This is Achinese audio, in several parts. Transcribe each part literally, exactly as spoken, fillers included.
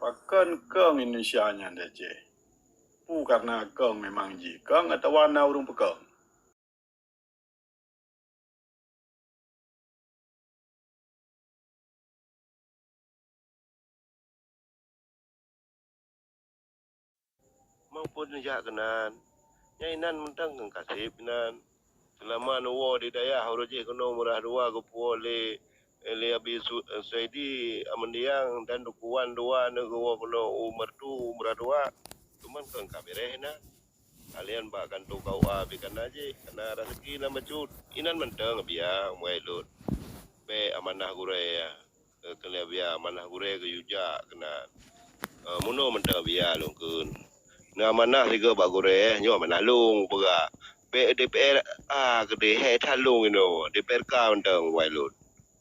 Pakon kong Indonesia nyan di Aceh? Peue kareuna kong memang jih kong atawa na ureuëng peukong? Maupun jak keunan, nyang inan mantong kong kaseb inan. Seulama neuwoe di dayah uroe jih keunoe meurah dua geupuwoe lé, lé Abi Su-, Saidi Amandiang dan dukuan dua neugeuwoe keunoe u Meureudu u meurah dua. Teuma kong ka beureh inan. Kalian bak kantô K U A pih kana jih, kana raseuki na bacut. Inan mantong biya muai lôn. Bék amanah gurée, eh, keuneuk biya amanah gurée geuyue jak keunan. Eh, meunoe mantong biya lôn kheun. Na amanah sigoe bak gurée, nyoe amanah lôn peugah. Bék D P R A keudeh, hai that lôn inoe, D P R K mantong muai lôn.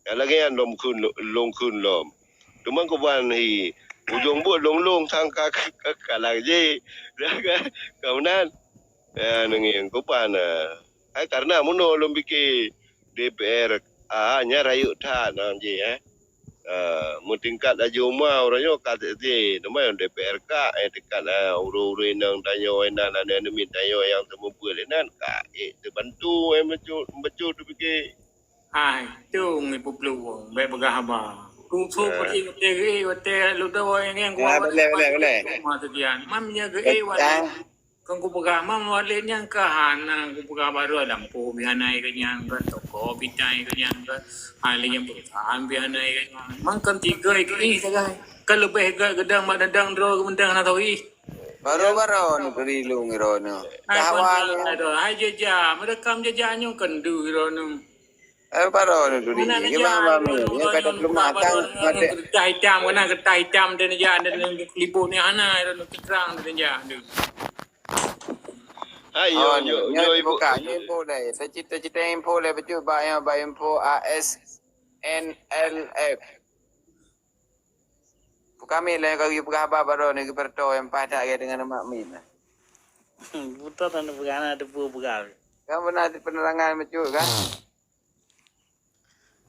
Nyang lagée nyan lom kheun, lôn kheun lom. Teuma kuban hi, ujong buet lôn-lôn sang ka, ka, ka kalang jih. Ka meunan. Ya, neungieng kuban, eh. Hai kareuna meunoe lôn pike D P R A nyan rayeuk that nang jih, eh. Eh, meutingkat laju uma uroe nyoe ka seuti, teuma D P R K, eh, tingkat, eh, ureuëng-ureuëng inong tanyoe, inan aneuk miet tanyoe nyang teumeubeuet inan ka, eh, teubantu, eh, bacut, bacut teupike. Hai, tu ngi peuplueng, bék peugah haba. Kungfu peuting watée geuék, watée ludoe nyang kuat. Boleh, boleh, boleh. Masa dia. Mam nya geuék watée. Kan kupeugah mam walét nyang ka hana kupeugah baroe lampôh bih hana geunyang kan, toko pitai geunyang kan, ahli nyang perusahaan bih hana geunyang. Mang kan tiga geuék sagai. Kan leubeh geudak geudang mak dadang droe geumeudang hana tahu ih. Baroe-baroe neugeri lôn droeneuh. Hai, hai, jejak, meudakam jejak nyoe kan du droeneuh. Eh, baroe ni duri. Mana ni, dia mah, mami. Dia kata pelemah tang, mata. Kertas hitam, kena kertas hitam dia ni, dia ni, keliput ni, hana, dia ni, terang dia ni, dia. Hai, yo, oh, yo, ni, yo, ni ibu. Buka, ni info dai. Saya cerita-cerita info dai, betul, ba, ya, ba info A S N L F. Buka mi lah, kalau you peugah haba baroe ni, geupeureutô nyang paih that, ya, dengan mak mi lah. Betul, tak nak peugah, nak teupeue peugah. Kan pernah ada penerangan, betul, kan?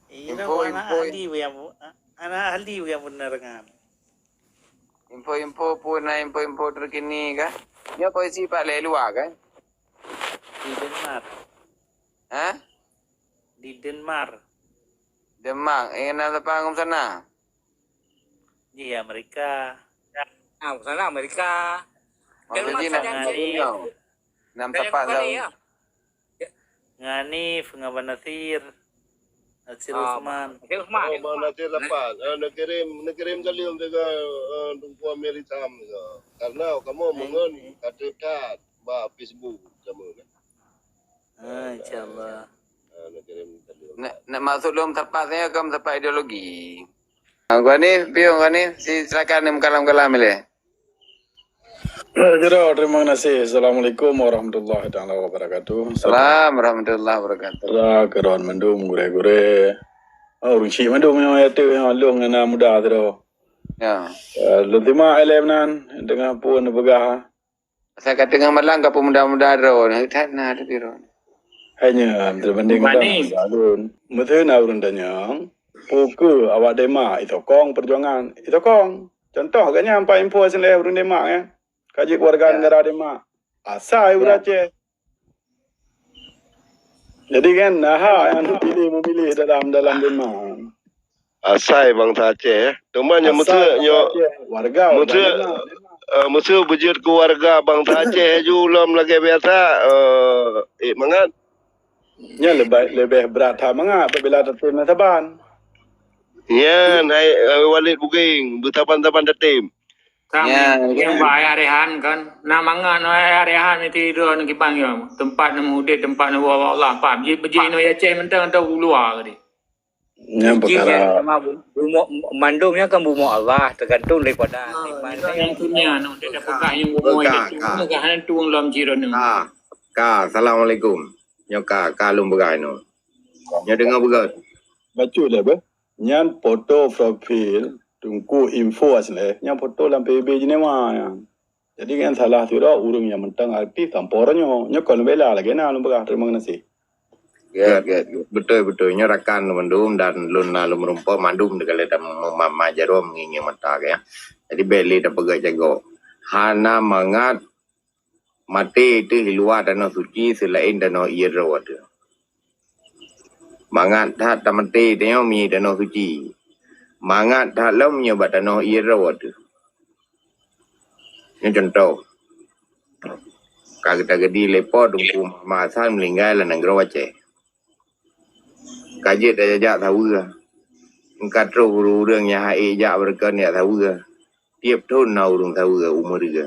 Ih, info, info. Anak ahli bukan, anak ahli bukan penerangan. Info-info pun na info-info terkini kah? Nyoe posisi pat lé luwa kah? Di Denmark. Hah? Di Denmark. Denmark. Eh, na leupah ngon sana? Di Amerika. Ah, sana Amerika. Maksudnya nak ngani. Enam sapat lah. Ngani, Pengabang Nasir. Nasir Usman. Nasir Usman. Oh, Bang Nasir lapan. Ah, neukirim, neukirim kalian juga, eh, Teungku Amir Isam juga. Karena kamu mengen kata tat ba Facebook sama kan. Ah, insya Allah. Ah, neukirim kalian. Nak, nak masuk dalam tempat saya ke tempat ideologi. Ah, Gani, pion Gani, si silakan ni kalam-kalam ileh. Jero, terima kasih. Assalamualaikum warahmatullahi taala wabarakatuh. Salam warahmatullahi wabarakatuh. Salam keudroe mandum gurée-gurée. Oh, ureuëng chik mandum nyang ya tu nyang lôn ngon muda tu. Ya. Eh, lôn terima ilée nan dengan pun peugah. Saya kata dengan malang ka pemuda-muda droe ni, that na tu droe. Hanya terbanding dengan alun. Mesti na ureuëng tanyong, puke awak Denmark itokong perjuangan. Itokong. Contoh ganya empat info hasil ureuëng Denmark ya. Kaji keluarga negara Denmark. Asai ureuëng Aceh. Jadi kan, nah, yang dipilih memilih dalam dalam Denmark. Asai bangsa Aceh, eh. Cuma nyang meuteuk nyoe, warga meuteuk, eh, meuteuk beujeuet keu warga bangsa Aceh laju lom lagée biasa, eh, ék mangat. Nyan leubeh, leubeh brat that mangat apabila tatem na saban. Nyan hai, eh, Walid Buging, beusaban-saban tatem. Kami nyang ba ayah Rehan kan, na mangat na ayah Rehan itu droe nang kibang yo. Tempat nang udeb, tempat nang Allah, paham? Ji beujih nang Aceh mentang atau u luwa tadi. Nyan perkara. Sama bu-, bumoe, mandum nyan kan bumoe Allah, tergantung daripada di mana yang punya, no, dia dah pegang yang bumoe itu, ka, ka. Ka, ka. Assalamualaikum. Nyoe ka, ka lôn peugah nyoe. Nyoe deungoe beugöt. Bacut dah, beh. Nyan foto profil Teungku Info asli. Nyan foto lam P B B Jenewa nyan. Jadi nyan salah sidroe ureuëng nyang mantong aktif sampoe uroe nyoe. Nyoe kon bela lagée na lôn peugah. Terima kasih. Gét, gét, gét. Beutôi, beutôi. Nyoe rakan lôn mandum dan lôn na lôn meurumpok mandum digalak dan meumat-mat jaroe meungieng mata, ya. Jadi bèk lé tapeugah jagoe. Hana mangat maté teuh di luwa tanoh suci seulaén tanoh ie droe teuh. Mangat that tamaté tanyoe mie tanoh suci. Mangat that lom nyoe bak tanoh ie droe teuh. Nyoe cuntoh. Ka geutanyoe lé Po Teungku Muhammad Hasan meuninggai lam nanggroe Aceh. Ka jeuet tajak saweue. Ka troh ureuëng-ureuëng nyang hase jak beureukan jak saweue. Tieb thon na ureuëng saweue u Meureuga.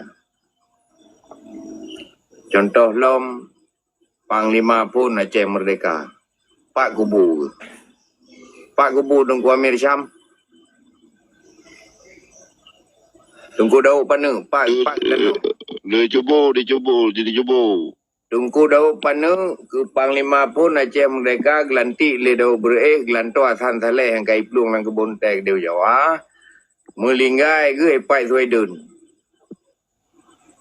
Cuntoh lom, Panglima phon Aceh Merdeka. Pat kubu geuh? Pat kubu Teungku Amir Syam? Teungku Daud Paneuk, pat, pat Paneuk? Dicubu, dicubu, dicubu. Teungku Daud Paneuk keu Panglima phon Aceh Merdeka geulantik lé Daud Beureueh geulantoe Hasan Saleh nyang ka jiplueng lam keubon teh keudéh Jawa. Meulinggai geuh ipat Sweden.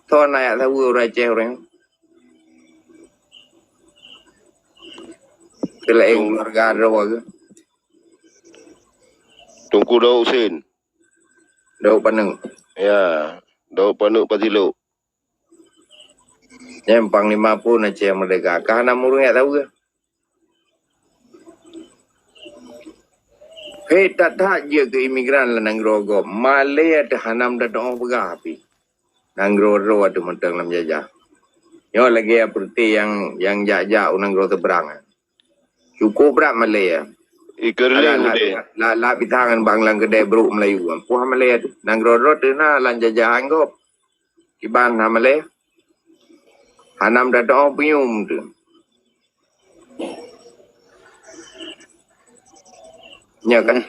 Soe na jak saweue ureuëng Aceh ureuëng? Seulaén keuluwarga droe geuh. Teungku Daud Hussein. Daud Paneuk. Ya, Daud Paneuk Patilok. Nyan Panglima phon Aceh Merdeka. Ka hana ureuëng jak saweue. Hei, that-that jeuet keu imigran lam nanggroe gob. Malée teuh hana meudatang peugah pih. Nanggroe droe teuh mantong lam jajah. Nyoe lagée peureuté nyang, nyang jak-jak u nanggroe seubrang. Cukôp brat malée. Ikeureueng Lam, lam, deh. Lam, lam pisang bang lam keudè brok Meulayu. Puih malée teuh. Nanggroe droe teuh na lam jajahan gob. Kiban hana malée. Hana meudatang peungium teuh. Nya kan?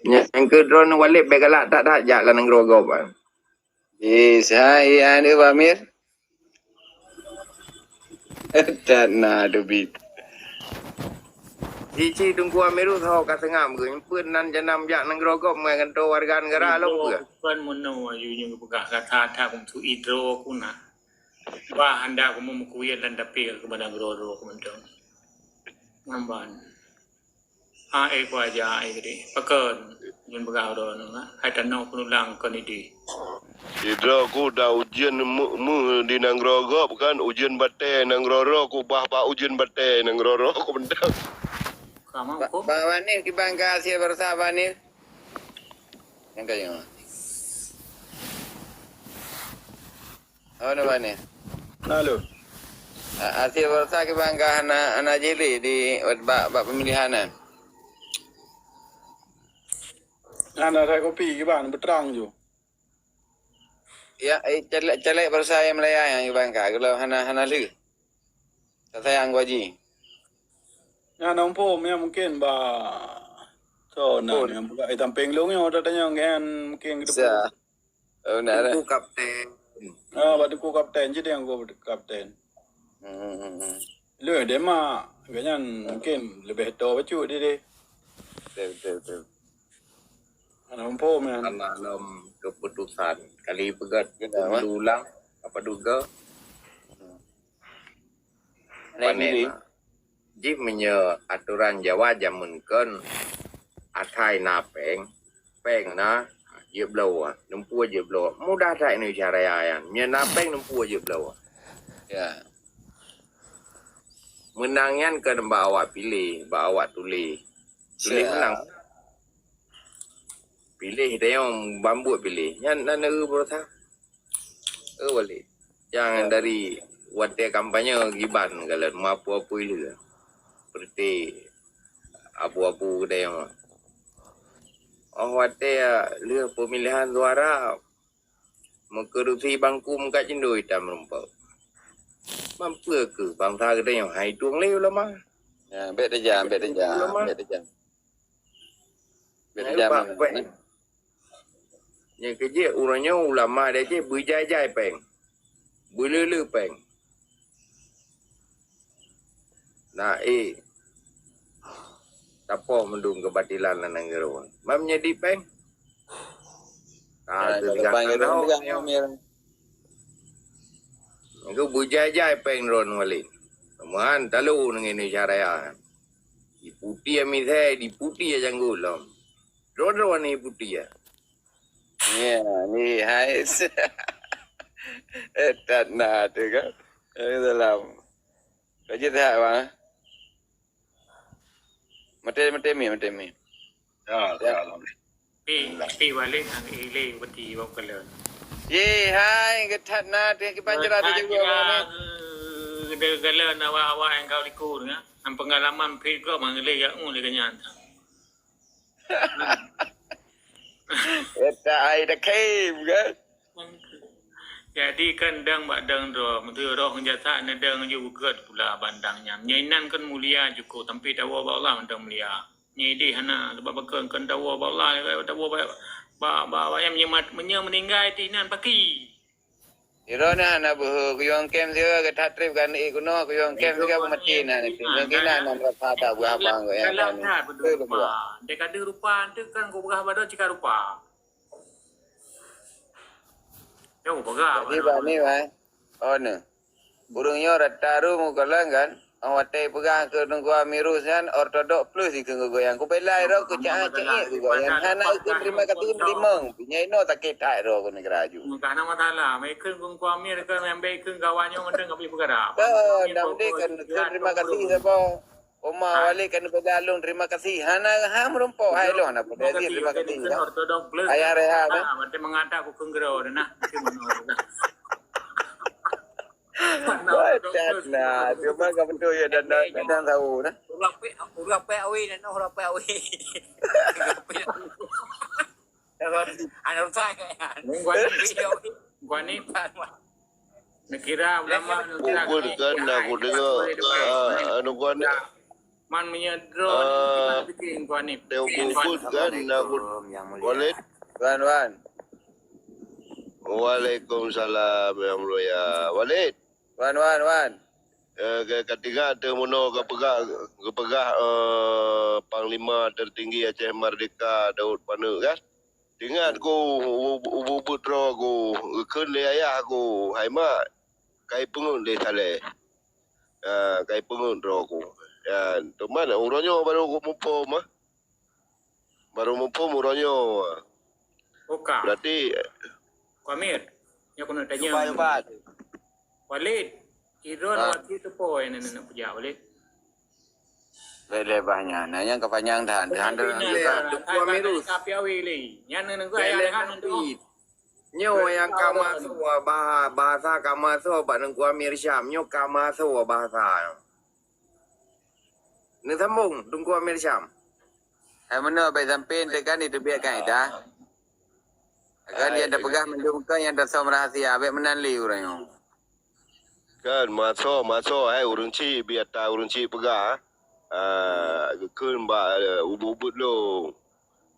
Nyang keu droeneuh Walid bèk galak that-that jak lam nanggroe gob, ah. Eh, seuhat, eh, aneuk Pak Amir? That na teubiet. Cicik Teungku Amirul saho ka seungab geuh. Nyan peue nan janam jak nanggroe gob ngon gantoe warga negara lom peue? Bukan meunoe, aju nyang geupeugah kata that kum su idro ku na. Bah handa ku meumeukuyeue dan dapé keu banda groe-groe ku mantong. Ngamban. Ha, eh, ku aja, eh, tadi. Pakon nyan peugah droeneuh, ha? Hai tanoh peunulang kon idéh. Sidroe ku da ujeuen meu-, meu di nanggroe gob kan, ujeuen batèe nanggroe droe ku bah bak ujeuen batèe nanggroe droe ku mantong. Ka ma Ba-, hukum? Ba Wanir kiban ka hasil baroesa Wanir. Nyang ka nyoe. Oh, na Wanir. Halo. A-, hasil baroesa kiban ka hana, hana jih lé di, bak, bak pemilihan nyan. Hana sai kopi kiban, beutrang ju. Ya, eh, caleg, caleg baroesa nyang meulaya nyang kiban ka, geulom hana, hana lheueh. Ka sayang ku aji. Nyan hana muphom, nyan mungken ba, soe nan nyang peugah, eh, sampéng lôn nyoe, tatanyong nyan mungken keuteupeu. Sa. Oh, nak Teungku dah. Kapten. Ah, bak Teungku Kapten, jadi nyang ku Kapten. Hmm, hmm, hmm. Lé Dema, gobnyan mungken leubeh toe bacut di deh. Betul, betul, betul. Hana muphom nyan. Hana lom keputusan. Kali peugah Kenapa? Dulu ulang, apa duga? Lagi Panen ni. Lah. Jih meunyoe atoran Jawa jameun kon asai na péng, péng na, jeuet bloe, lumpur jeuet bloe. Mudah that Indonesia Raya nyan. Meunyoe na péng, lumpur jeuet bloe. Ya. Meunang nyan kon bak awak piléh, bak awak tuléh. Tuléh Siap. Meunang. Piléh tayong bambuet piléh. Nyan na neu beurasa. Eh, Walid. Jangan dari watèe kampanye giban galon, meuapui-apui lé. Seperti abu-abu tayong. Oh, watèe lheueh pemilihan suara, meukeureusi bangku meukat cindoi tam rumpok. Mampu keu bangsa geutanyoe hai tueng lé ulama. Ya, bèk tajam, bèk tajam, bèk tajam. Bèk tajam. Nyang keujeuet uroe nyoe ulama di Aceh beujai-jai péng. Beuleu-leu péng. Na, eh, tapoh meudong keubatilan lam nanggroe. Mam nyadi péng. Ah, tu tiga tahun. Nanggroe beujai-jai péng droen Walid. Muhan talu nang Indonesia Raya. Diputi misai, diputi janggut lom. Droe-droe ni putih ya. Ya, ni hai. Eh, that na tu kan. Eh, salam. Kau je sihat, bang? Mate, mate mi, mate mi. Ya, ya. Alhamdulillah. Pi, pi balik nang ilé beti bak kala. Ye, hai, geuthat na teuh kiban jera teuh jago ni. Gede kala na awak-awak nyang kau liku tengah. Nang pengalaman pih kau mangelé ya ngu lé kenyan. Eta ai dah khem kan? Jadi kan dang bak dang droe, meuteu roh nyata neudang ju beugöt pula bandang nyan. Nyang inan kan mulia jukôt, tapi dawa bak Allah mantong mulia. Nyang ideh hana, sabab bakon kan dawa bak Allah, dawa bak, bak, bak, bak nyang meunyoe mat-, meunyoe meuninggai ti inan paki. Droeneuh hana beuhe, kuyong kem siwa geutat treb kan ék keunoe, kuyong kem siwa beumati na niti. Nyang kina na meurasa that buah bang keu nyang tani. Galak that beudôh rupa. Dek ka deuh rupa tu kan ku peugah bak droe cika rupa. Jauh peugah. Jadi bak ni, wai. Oh, ne. Ureueng nyoe rata ru meukalon kan? Watèe peugah keu Teungku Amirus nyan ortodok plus dikeue geugoyang. Kubela droe keu cak-cak geugoyang. Hana ikheun terima kasih meulimong. Nyang inoe sakét that droe keu neugara ju. Hana masalah. Mai ikheun Teungku Amir ke nyang bèk ikheun kawan nyoe mantong ka bri peugara. Kan, dam deh kan ikheun terima kasih sapa? Oma Walid kan peugah lôn terima kasih. Hana ha meurumpok hai lôn hana peugah terima kasih. Ortodok plus. Ayah Reha kan? Mantong mengata ku kheun gero dah nah. Wah, dah nah. Cuma ka beutôi ya dan dan tahu nah. Urang pek, urang pek awi dan urang pek awi. Anak rusak kan? Gua ni, gua ni. Neukira ulama, neukira. Bubut kan aku dengar, ah, anu gua ni. Man meunyoe droe, ah, gimana bikin gua ni? Dia bubut kan aku. Walid. Wan, wan. Waalaikumsalam, Yang Mulia. Walid. Wan, wan, wan. Eh, ka, ka teuingat teuh meunoe geupeugah, geupeugah, eh, Panglima Tertinggi Aceh Merdeka Daud Paneuk kan? Teuingat ku, u-, u-, ubit-ubit droe ku, geukheun lé ayah ku, "Hai mak, kai peungeut lé Saleh." Ah, kai peungeut droe ku. Ya, teuma uroe nyoe baru ku muphom ah. Baru muphom uroe nyoe. Oka. Berarti Ku Amir, nyoe keuneuk tanyong. Cuba, cuba. Walid, Idon, ah, wakil tu po nyang neuk peujak, Walid. Lé-lé bah nyan. Nah, nyang ka panyang that. Teungku Amirus. Tapi awi lé. Nyan neuk ayah dehan tu. Nyoe nyang ka masuk bah-, bahasa ka masuk bak Teungku Amir Syam. Nyoe ka masuk bahasa. Neusambong Teungku Amir Syam. Hai meunoe bèk sampoe teuka ni teubiet kan ita. Kan nyang tapeugah mandum kan nyang tasom rahsia, bèk meunan lé ureueng nyoe. Kan, masoe, masoe, hai ureueng chik, bit ata ureueng chik peugah, ah, geukheun bak, eh, ubit-ubit lôn.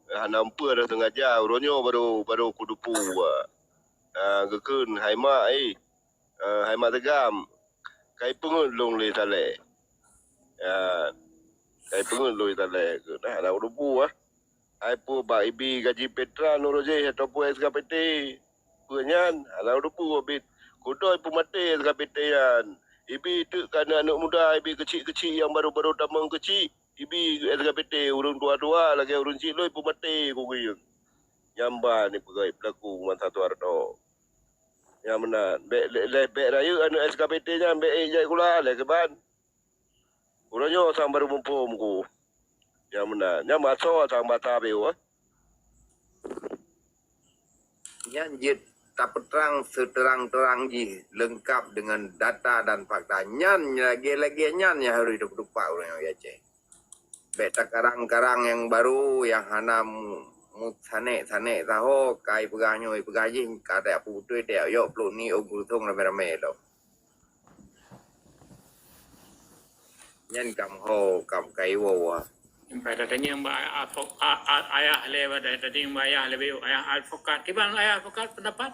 Hana peue dah sengaja, uroe nyoe baru, baru kuteupeu, ah, geukheun, "Hai mak, eh, eh, hai mak Teugam, kai peungeut lôn lé Saleh." Ah, kai peungeut lôn lé Saleh. Nah, hana kuteupeu, ah. Hai peue bak ibi gaji Petran uroe jih ataupun S K P T? Peue nyan? Hana kuteupeu bit. Kudoi peumaté S K P T nyan. Ibi teuk keu aneuk-aneuk muda, ibi keuchik-keuchik nyang baru-baru tamong keuchik. Ibi S K P T ureueng tuha-tuha lagèe ureueng chik lôn peumaté kugeue. Nyan ban ipeugah peulaku masa Soeharto. Nyan meunan. Bèk, lé-, lé-, bèk rayeuk aneuk S K P T nyan bèk ék jai sikula lé keuban. Uroe nyoe sang baru muphom ku. Nyang meunan. Nyang masoe sang basa beuh. Nyan jeuet tapeutrang seuteurang-teurang jih leungkap deungon data dan fakta. Nyan lagèe-lagèe nyan nyang harôh jiteupeue ureueng di Aceh. Bèk takarang-karang nyang baru nyang hana mu-, meusanek-sanek sahoe, kai peugah nyoe, peugah jih, ka tajak peubeutôi, tajak yok pluek ni, oh, geurusong ramé-ramé lom. Nyan kam ho, kam kaiwoe. Sampai dah tanya bak a-, a-, a-, ayah lé, dah tanya bak ayah lé, ayah advokat. Kiban ayah advokat pendapat?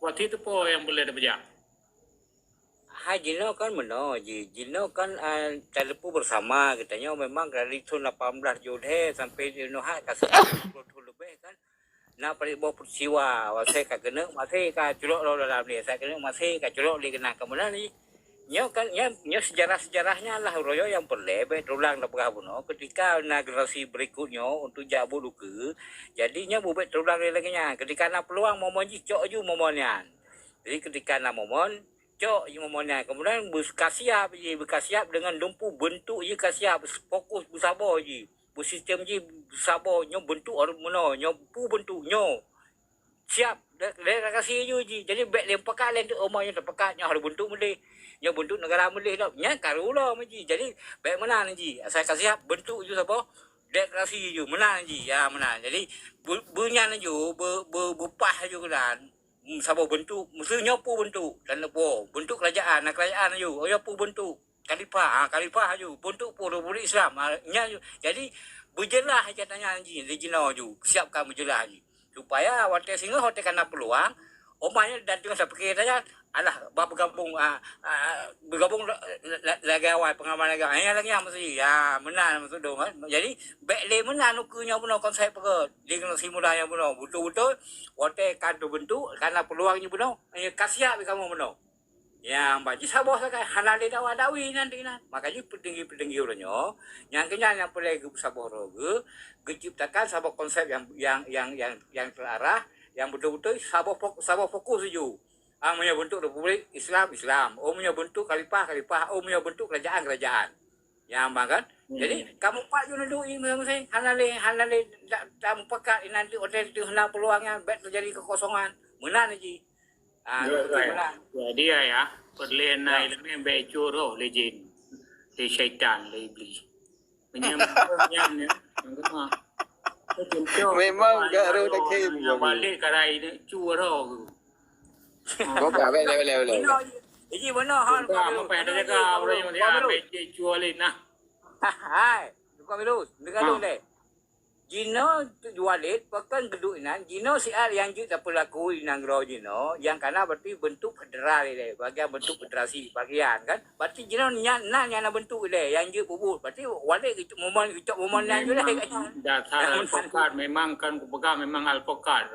Waktu itu po nyang boleh dipeujak. Hai jinoe kan meunoe jih, jinoe kan, ah, taleupeu beusama geutanyoe memang dari thôn lapan belas tujoh lhèe sampai jinoe hai ka siplôh thôn leubeh kan. Na parit boh peristiwa, maséh ka keuneuk, maséh ka culok lom dalam lé, asai keuneuk maséh ka culok lé keunan ka meunan jih. Nyoe kan, nyoe, nyoe sejarah-sejarah nyan lah uroe nyoe nyang peureulée bék teulang tapeugah bunoe. Ketika na generasi berikut nyoe untuk jak buet ukeue, jadi nyoe bubet teulang lé lagée nyan. Ketika na peuluang, momon jih cok ju momon nyan. Jadi ketika na momon, cok ju momon nyan. Kemudian beuka siap jih, beuka siap dengan dumpu bentuk jih ka siap, fokus beusaboh jih. Beusistem jih beusaboh, nyoe bentuk harôh meunoe, nyoe peue bentuk nyoe. Siap, de-, deklarasi ju jih. Jadi bék lé pakat lé untuk, "Oh, ma nyoe tapakat, nyoe harôh bentuk meudeh. Nyoe bentuk negara meudeh dah." Nyan karu lom jih. Jadi bék meunan jih. Asai ka siap bentuk ju saboh, deklarasi ju. Meunan jih. Ya, meunan. Jadi bu-, beunyan ju, be-, be-, beupah ju keunan. Hmm, saboh bentuk. Meusu nyoe peue bentuk. Dan peue bentuk kerajaan, na kerajaan ju. Oh, nyoe peue bentuk. Khalifah, ha, khalifah ju. Bentuk peue Republik Islam. Ha, nyan ju. Jadi beujeulaih jih tanya jih, di jinoe ju. Siapkan beujeulaih jih. Supaya watée singoh watée ka na peuluang, oh ma nyoe dan teungoh tapike saja, alah, bah beugabong, ah, ah, beugabong la-, la-, lagée awai, pengaman lagée awai. Nyan lagée nyan meusti, ya, meunan maksud dong, kan. Jadi, bék lé meunan ukeue nyoe bunoe konsep peugét, di generasi muda nyoe bunoe. Beutôi-beutôi, watée ka teubentuk, ka na peuluang nyoe bunoe, eh, ka siap kamoe bunoe. Nyang ban jih saboh sagai, hana lé dakwa dakwi nan di nan. Maka jih peutinggi-peutinggi uroe nyoe, nyang keunyan nyang peureulée geupeusaboh droe geuh, geuciptakan saboh konsep nyang, nyang, nyang, nyang, nyang teuarah, nyang beutôi-beutôi saboh fok-, saboh fokus ju. Ah, meunyoe bentuk republik Islam, Islam. Oh, meunyoe bentuk khalifah, khalifah. Oh, meunyoe bentuk kerajaan, kerajaan. Nyang ban kan? Jadi, kamoe pat ju neuduek ié masing-masing. Hana lé, hana lé ta-, tamupakat inan di hotel tu hana peuluang nyan, bék teujadi keukosongan. Meunan jih. Ah, ya, betul ya. Jadi ya, ya, peureulée na ilmu bék cue roh lé jin, lé syaitan, lé iblis. Meunyoe nyan, nyan, nyan keunoe. Contoh, memang gak roh dah khem, nyang balik karai ni cue roh tu. Buka, boleh, boleh, boleh. Iji beuna ha. Buka, apa yang ada jaga orang yang dia ambil cue lé nah. Hai, buka Mirus, dengar dulu deh. Jinoe Walid, pakon geuduek inan, jinoe siat nyang jeuet tapeulaku di nanggroe jinoe, nyang kana berarti bentuk federal ilée, bagian bentuk federasi, bagian kan. Berarti jinoe nyan, na nyang na bentuk ilée, nyang jeuet peubuet. Berarti Walid geucok momon, geucok momon nyan ju lé. Memang dasar alpukat, memang kan kupeugah memang alpukat.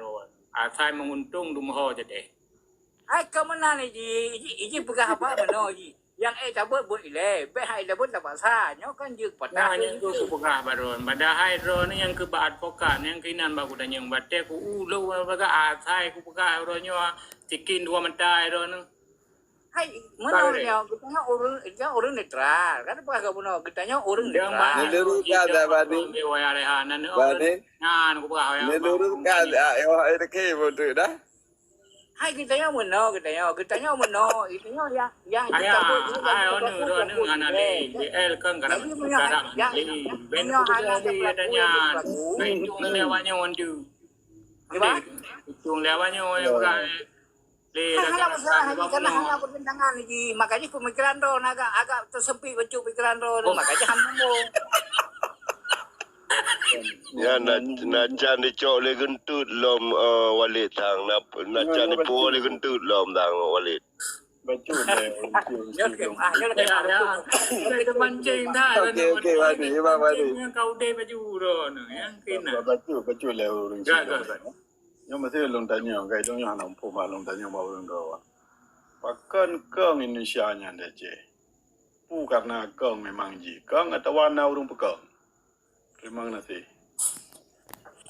Asai menguntung dumho jadi. Hai ka meunan jih, jih, jih peugah apa meunoe jih. Nyang ék tabeuet, beuet ilée. Bék hai tabeuet tapaksa. Nyoe kan jeuet patah. Nah, nyang tu kupeugah baroe. Padahai droeneuh nyang keu bak advokat, nyang keunan bak geutanyoe. Batée ku ulo bagah asai kupeugah droeneuh nyoe. Sikin dua mata droeneuh. Hai, meunoe nyoe, geutanyoe ureueng, geutanyoe ureueng netral. Kan peugah bunoe, geutanyoe ureueng netral. Menurut kau, Bani? Bani? Nah, kupeugah. Menurut kau, ah, eh, betul dah? Hai, geutanyoe meunoe, geutanyoe, geutanyoe meunoe, geutanyoe nyang, nyang ayah, ayah, anu, anu, anak lé, B L kan kadang, kadang lé, ben tu hana lé, ada nyan, ben tu lé awak nyoe tu. Kiban? Tu lé awak nyoe, yang bukan lé. Hana masalah, karena hana bertentangan lagi. Makanya pemikiran droe agak, agak tersempit bacut pemikiran droe, makanya hana nyambung. Ya, na, na can dicok lé geuntut lom, eh, Walid tang. Na, na can dipuwoe lé geuntut lom tang Walid. Bacut lé. Nyoe keu, ah, nyoe keu. Okey, okey, Bani, Imam Bani. Kau deh baju dah, yang kena. Bacut, bacut lé ureueng. Nyoe meusti lôn tanyong, kai lôn nyoe hana muphom, lôn tanyong bak ureueng droe. Pakon kong Indonesia nyan di Aceh? Peue karena kong memang jih kong atawa na ureueng peukong? Terima kasih.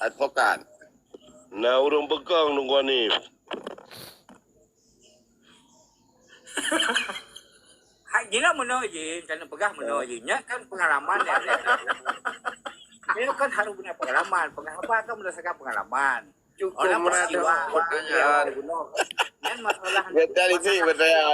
Advokat. Na ureueng peukong Teungku Hanif. Hai, jinoe meunoe jih, keuneuk peugah meunoe jih. Nyan kan pengalaman ya. Nyoe kan harus beuna pengalaman. Pengalaman kan berdasarkan pengalaman. Cukup. Orang meunan peristiwa, dong, orang bunoe. Nyan masalah. Betul isi, betul ya.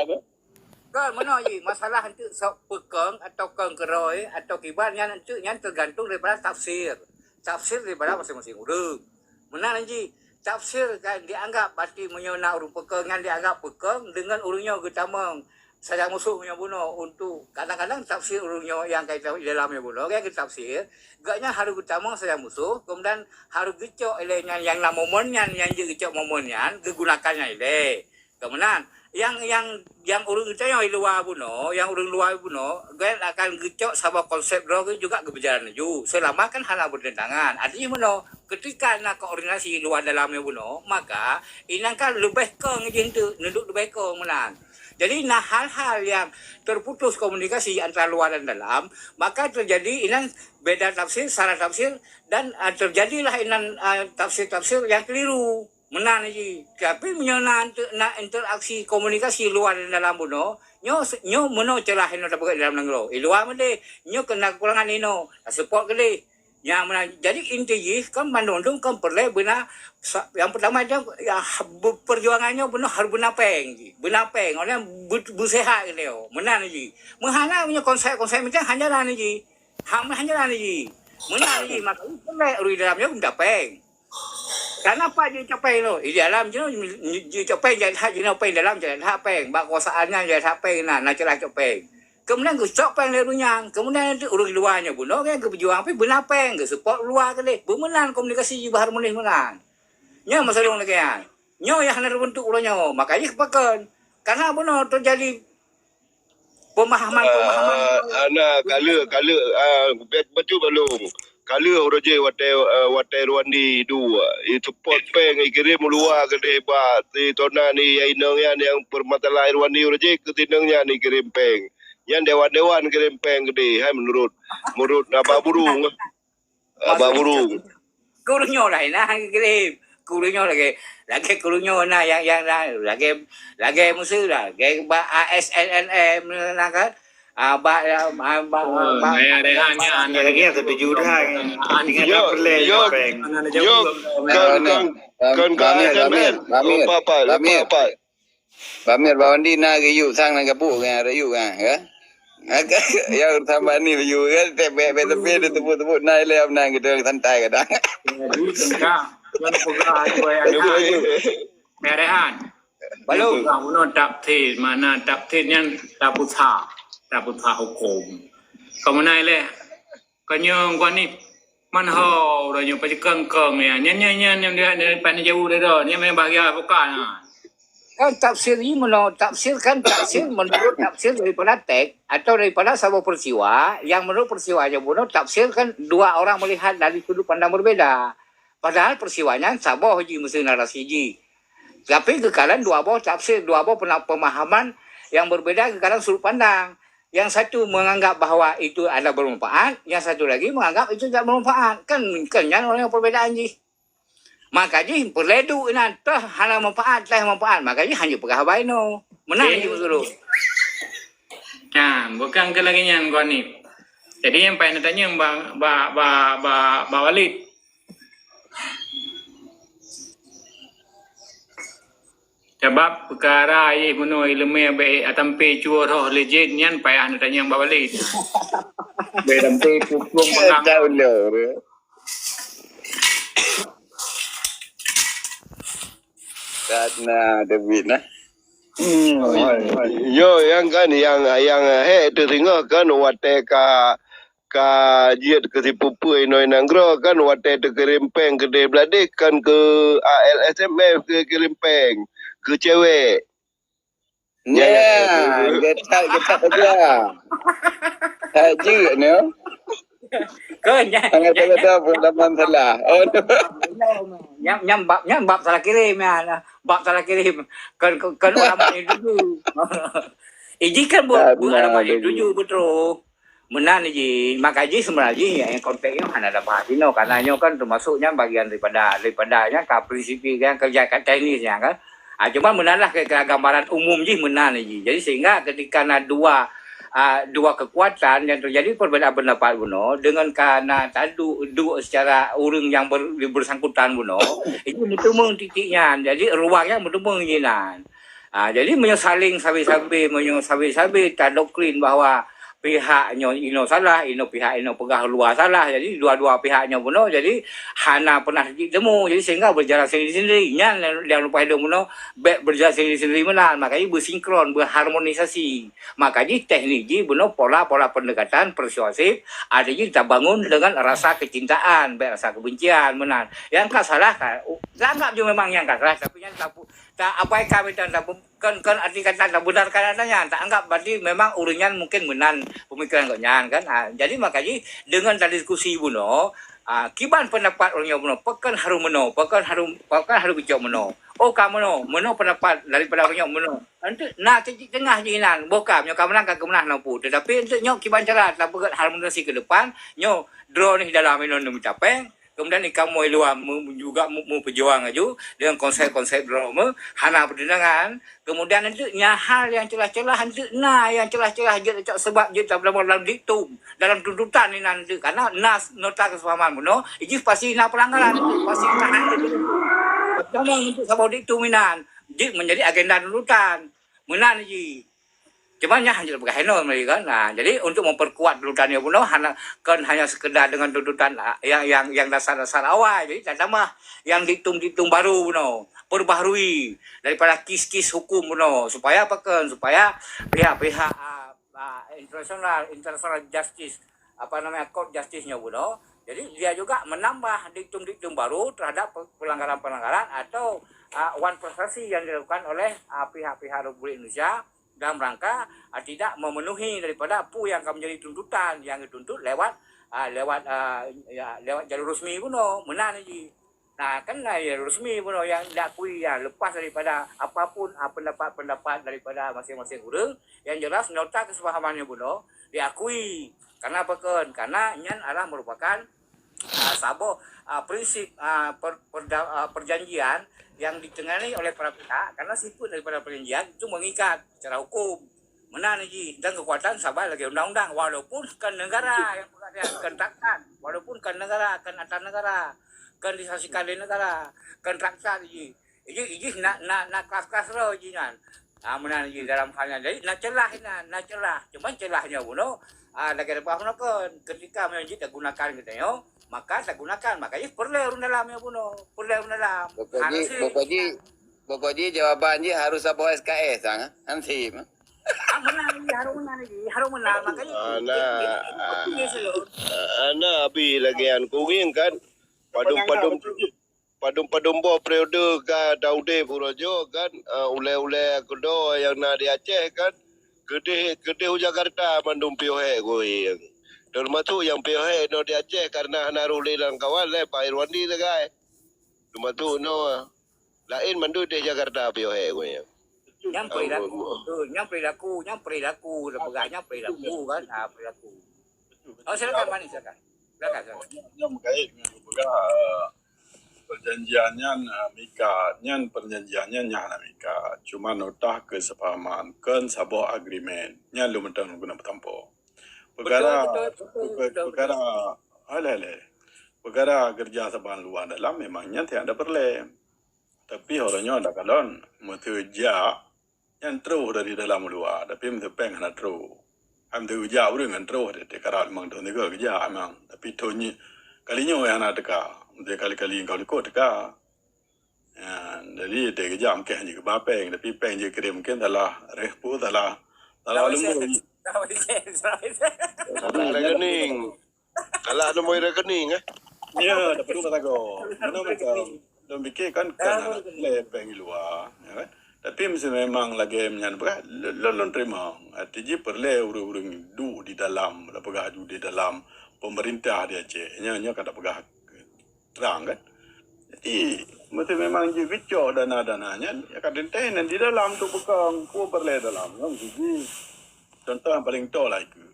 Kan meunoe jih, masalah untuk sok peukong atau kong keurôi atau kiban nyan untuk nyan tergantung daripada tafsir. Tafsir daripada masing-masing ureueng. Meunan jih, tafsir kan dianggap berarti meunyoe na ureueng peukong nyan dianggap peukong dengan ureueng nyoe geutamong saja musuh nyoe bunoe untuk kadang-kadang tafsir ureueng nyoe nyang ka di dalam nyoe bunoe kan geutafsir, gobnyan harus geutamong saja musuh, kemudian harus geucok ilée nyan nyang na momon nyan nyang jeuet geucok momon nyan geugunakan nyan ilée. Keu meunan, Nyang, nyang, nyang ureuëng geutanyoe di luwa bunoe, nyang ureuëng luwa bunoe, gét akan geucok saboh konsep droe geuh juga geubeujalan laju. Seulama kan hana beureuntangan. Artinya bunoe, ketika na koordinasi luwa dalam nyoe bunoe, maka inan kan leubeh kong jih enteuk, neuduek leubeh kong meunan. Jadi na hal-hal nyang terputus komunikasi antara luwa dan dalam, maka terjadi inan beda tafsir, salah tafsir dan, ah, terjadilah inan, ah, tafsir-tafsir nyang keliru. Meunan jih. Tapi meunyoe na inter-, na interaksi komunikasi luwa dan dalam bunoe, nyoe se-, nyoe meunoe celah inoe tapeugah dalam nanggroe. Di luwa meudeh, nyoe keunan kekurangan inoe, tasupport keudeh. Nyang meunan, jadi inti jih kan bandum-bandum kan peureulée beuna sa-, nyang peutama nyoe, ya, be-, peujuangan nyoe bunoe harôh beuna péng jih. Beuna péng, orang be-, beuseuhat keudeh. Meunan jih. Meuhana meunyoe konsep-konsep macam hana jalan jih. Hak meunan hana jalan jih. Meunan jih, maka peureulée ureuëng dalam nyoe beuna péng. Kana pat jicok péng tu? Di dalam jinoe, jicok péng jai that jinoe péng dalam, jai that péng. Bak kuasaan nyan jai that péng na, na celah cok péng. Kemudian geucok péng lé ureuëng nyan. Kemudian ureuëng luwa nyoe bunoe kan geupeujuang, tapi beuna péng, geusupport luwa keudeh. Beumeunan komunikasi jih beuharmoni meunan. Nyoe meusadong lagée nyan. Nyoe nyang hana teubeuntuk uroe nyoe. Maka jih pakon. Karena bunoe terjadi pemahaman-pemahaman. Ah, ana kaleuh, kaleuh, ah, bet-, beutôi balong. Kaleuh uroe jih watée, ah, watée Rwandi duek, i support péng, i kirém u luwa keudeh bak si Tona ni, ya inong nyan nyang peumasalah Rwandi uroe jih keu si inong nyan i kirém péng. Nyan dewan-dewan kirém péng keudeh, hai meunurot, meunurot Abah Burung. Abah Burung. Gurée nyoe lah na geukirém. Gurée nyoe lagée, lagée gurée nyoe na nyang, nyang na lagée, lagée meuseu lah, lagée bak A S N N M na kan. Ah, bak, ah, bak, bak, bak, bak. Lagée nyan setuju dah. Ingat yo, peureulée yo, nyoe péng. Yo, kon, kon, kon, kon Bamir, Bamir, Bamir, Bamir. Apa, apa, apa? Bamir, Bawandi na geuyue sang na gabuk kan, reuyue kan, ya? Ya, tambah ni reuyue kan, tak baik-baik tapi dia tepuk-tepuk na ilai abang gitu, santai kadang. Jadi, tengah, kan peugah tu, ya, Dia kan? Perehan. Balum. Peugah bunoe tafsir, makna tafsir nyan tapusah, tapusah hukum. Kamu na ilai, Kanyang kuan ni, man ho uroe nyoe pacikang-kang ya. Nyan, nyan, nyan, nyan, dia, dia, pan jauh dia dah. Nyan memang bahagia bukan, ha. Kan tafsir ni meuno-, tafsir kan tafsir menurut tafsir daripada teks atau daripada saboh peristiwa yang menurut peristiwa nyoe bunoe tafsir kan dua orang melihat dari sudut pandang berbeda. Padahal peristiwa nyan saboh jih meuseu narasi jih. Tapi geukalon dua boh tafsir, dua boh pena-, pemahaman yang berbeda geukalon sudut pandang. Yang satu menganggap bahwa itu adalah bermanfaat, yang satu lagi menganggap itu tidak bermanfaat. Kan, kan nyan orang perbedaan jih. Maka jih peureulée duek inan, toh hana manfaat, toh manfaat. Maka jih hana peugah haba inoe. Meunan jih beutôi. Nah, bukan ke lagi nyan goni. Jadi yang payah tanya ba, ba, ba, ba, ba Walid. Sabab peukara ayeh bunoe ileumé bèk atampé cue roh lé jén nyan payah neutanyong bak Walid. Bèk atampé pukong pegang. Tahu lor. Karena David nah. Hmm. Yo, yang kan, yang, yang hek tu singoh kan watèe ka ka jeuet keu sipeue-peue inoe nanggroe kan watèe teukirém péng keudeh bladeh kan keu A L S M F keu kirém péng keu cewek. Nya, geutat, geutat aja. That jeuet nyoe. Kon nyan. Hana salah pengalaman salah. Oh. Nyam, nyam bab, nyam bab salah kirém nyan. Bab salah kirém. Kon, kon, kon orang mak tuju. Iji kan bu, bu orang mak tuju betul. Meunan jih, maka jih seubeuna jih nyang konteks nyoe hana dapah sinoe, karena nyoe kan teumasuk nyan bagian daripada, daripada nyan ka prinsip nyan kerja kat teknis nyan kan. Ah, cuma meunan lah kira-kira gambaran umum jih meunan jih. Jadi sehingga ketika na dua, ah, dua kekuatan yang terjadi perbedaan pendapat bunoe dengan ka na tadu duk secara ureueng yang ber-, bersangkutan bunoe, itu meuteumong titik nyan. Jadi ruang nyan meuteumong jih nan. Ah, jadi meunyoe saling sabe-sabe, meunyoe sabe-sabe tadoktrin bahwa pihak nyoe inoe salah, inoe pihak inoe peugah luwa salah, jadi dua-dua pihak nyoe bunoe, jadi hana pernah titik temu, jadi sehingga berjalan sendiri-sendiri. Nyan nyang leupah idong bunoe bèk berjalan sendiri-sendiri meunan, maka jih beusinkron, berharmonisasi. Maka jih teknik jih bunoe pola-pola pendekatan persuasif, ada jih tabangun dengan rasa kecintaan, bèk rasa kebencian meunan. Nyang ka salah ka, taanggap jih memang nyang ka salah, tapi nyan tapu-, tak abaikan mita, tak, kon, kon arti kata tak benarkan adanya, tak anggap berarti memang ureuëng nyan mungkin meunan pemikiran gobnyan kan. Ha, jadi maka jih dengan tadiskusi bunoe, ha, kiban pendapat ureuëng nyoe bunoe, pakon harus meunoe, pakon harus, pakon harus geucok meunoe. Oh ka meunoe, meunoe pendapat daripada ureuëng nyoe meunoe. Enteuk na titik tengah jih nan, boh ka meunyoe ka meunan ka keumeunah nopo. Tetapi enteuk nyoe kiban cara tapeugét harmonisasi ke depan, nyoe droeneuh dalam inoe mita péng, kemudian ikamoe luwa me-, juga me-, meupeujuang laju dengan konsep-konsep droeneuh, hana peutunangan. Kemudian enteuk nya hal nyang celah-celah, enteuk na nyang celah-celah jeuet cok sebab jeuet dalam, dalam diktum, dalam tuntutan inan enteuk. Karena na nota kesepahaman bunoe, ijih pasti na pelanggaran enteuk, pasti na hal enteuk. Pertama enteuk saboh diktum inan, jeuet menjadi agenda tuntutan. Meunan jih. Cuma nyan hana peugah inoe meuli kan. Nah, jadi untuk memperkuat tuntutan nyoe bunoe hana, kon hanya sekedar dengan tuntutan, ah, yang, yang, yang dasar-dasar awai. Jadi tatambah yang diktum-diktum baru bunoe, perbaharui daripada kis-kis hukum bunoe supaya apa kon, supaya pihak-pihak, ah, ah, international, international justice, apa namanya, court justice nyoe bunoe. Jadi dia juga menambah diktum-diktum baru terhadap pe-, pelanggaran-pelanggaran atau, ah, wan prestasi yang dilakukan oleh, ah, pihak-pihak Republik Indonesia dalam rangka, ah, tidak memenuhi daripada apa yang akan menjadi tuntutan yang dituntut lewat, ah, lewat, ah, ya, lewat jalur resmi bunoe, meunan jih. Nah, kan na ya resmi bunoe yang diakui ya lepas daripada apapun, ah, pendapat-pendapat daripada masing-masing ureuëng, yang jelas nota kesepahaman nyoe bunoe diakui. Karena apa kon? Karena nyan adalah merupakan ah, saboh, ah, prinsip, ah, per-, perda-, ah, perjanjian yang ditangani oleh para pihak, karena sifat daripada perjanjian itu mengikat secara hukum. Meunan jih dan kekuatan saban lagée undang-undang, walaupun kon negara yang peugah dia, kon rakyat, walaupun kon negara, kon atas negara, kon disaksikan lé negara, kon rakyat jih. Ijih, ijih na, na, na kelas-kelas roh jih nyan. Ah, meunan jih dalam hal nyan. Jadi na celah inan, na celah. Cuma celah nyoe bunoe, ah, lagée reubah bunoe kon, ketika meunyoe jih tagunakan geutanyoe, maka tagunakan. Maka jih peureulée ureuëng dalam nyoe bunoe, peureulée ureuëng dalam. Pokok jih, pokok jih, pokok jih jawaban jih harus saboh S K S, ha? Hansi. Ah, meunan jih, harus meunan jih, harus meunan. Maka jih, ah, nah, ah, nah, abi lagée nyan kugieng kan. Padum-padum padum-padum boh periode ka taudeb uroe nyoe kan, eh, ulée-ulée keudo nyang na di Aceh kan, keudeh, keudeh u Jakarta mandum piôh hék goyeng. Teumasuk nyang piôh hék nyoe di Aceh karena hana rôh lé lam kawan lé Pak Irwandi sagai. Teumasuk nyoe laén mandum di Jakarta piôh hék goyeng. Nyang perilaku, betul. Nyang perilaku, nyang perilaku, peugah nyang perilaku kan, ah, perilaku. Oh, silakan, Mani, silakan. Silakan, silakan. Nyoe meukaét ngon peugah, eh, perjanjian nyan, eh, mika, nyan perjanjian nyan nyan hana mika. Cuma nota kesepahaman, kon saboh agreement. Nyan lôn mantong guna peutampo. Peukara, betul, betul, betul, betul, peukara, aleh-aleh. Peukara keureuja saban luwa dalam memang nyan tiada peureulée. Tapi uroe nyoe takalon, meuseu jak, nyan troh dari dalam u luwa, tapi meuseu péng hana troh. Hai meuseu jak ureuëng ngon troh, di, di karat limong thon sigoe geujak memang. Tapi thon nyoe, kali nyoe hana teuka, meuseu kali-kali engkau likot teuka. Ya, jadi di geujak mungkin hana geuba péng, tapi péng jikirém mungkin salah reh peue, salah, salah leumboi. Salah rekening. Kalah nomor rekening, eh? Ya, tak perlu kata kau. Mana mereka? Lôn pikir kan, kan anak lé péng di luwa, ya kan? Tapi mesti memang lagée nyan peugah, lôn, lôn, lôn terima. Arti jih peureulée ureuëng-ureuëng duek di dalam, lah peugah duek di dalam pemerintah di Aceh. Nyan, nyan ka tapeugah terang kan. Jadi, mesti memang jih geucok dana-dana nyan, ya kan teuntée nan di dalam tu peukong, peue peureulée dalam, kan jih. Contoh nyang paling toh lah ikeue.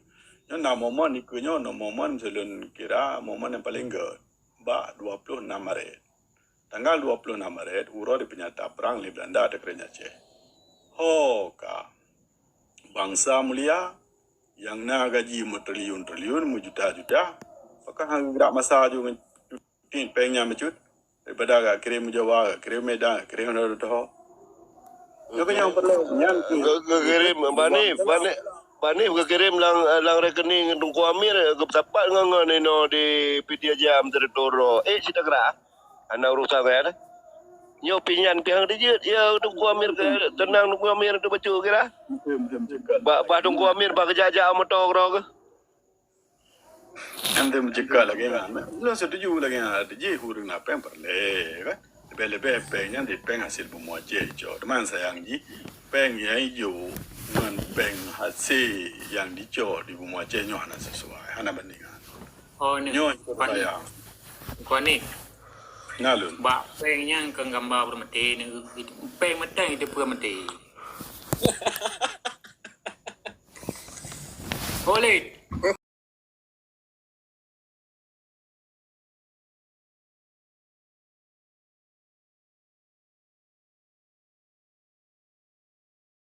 Nyoe na momen ikeue nyoe, na momen meuseu lôn kira momen nyang paling gét. Bak dua puluh enam Maret. Tanggal dua puluh enam Maret, uroe dipeunyata prang lé Belanda ateueh keureun Aceh. Ho ka! Bansa mulia, nyang na gaji meutriliun-triliun, meujuta-juta, pakon hana geugrak masa ju ngon cuti péng nyan bacut? Daripada geukirém u Jawa, geukirém u Medan, geukirém u Doho. Nyoe keuh nyang peureulée nyan keuh. Ge-, geukirém, Banif, Banif, Banif geukirém lam, lam rekening Teungku Amir, geupeusapat ngon, ngon inoe di Pidie Jam, Direktur. Eh, cit tageura. Hana urusan ngon nyan. Nyoe pih nyan pih han dijeuet, ya, Teungku Amir ke, teunang Teungku Amir tu bacut kira. Bah, bah Teungku Amir bah geujak-jak moto keudroe keuh. Nyan teuh meuceuka lagée nyan. Lôn setuju lagée nyan, jih ureuëng na péng peureulée, kan? Leubeh-leubeh péng nyan di péng hasil bumoe Aceh icok. Teuma sayang jih, péng nyang ijok ngon péng hasil nyang dicok di bumoe Aceh nyoe hana sesuai, hana bandingan. Oh ni. Nyoe ikut Kuan ni. bayang. Kuan ni. Nalun. Bak péng nyan keu gambar peureumeuté ni. Péng meuténg itu peureumeuté. Boleh.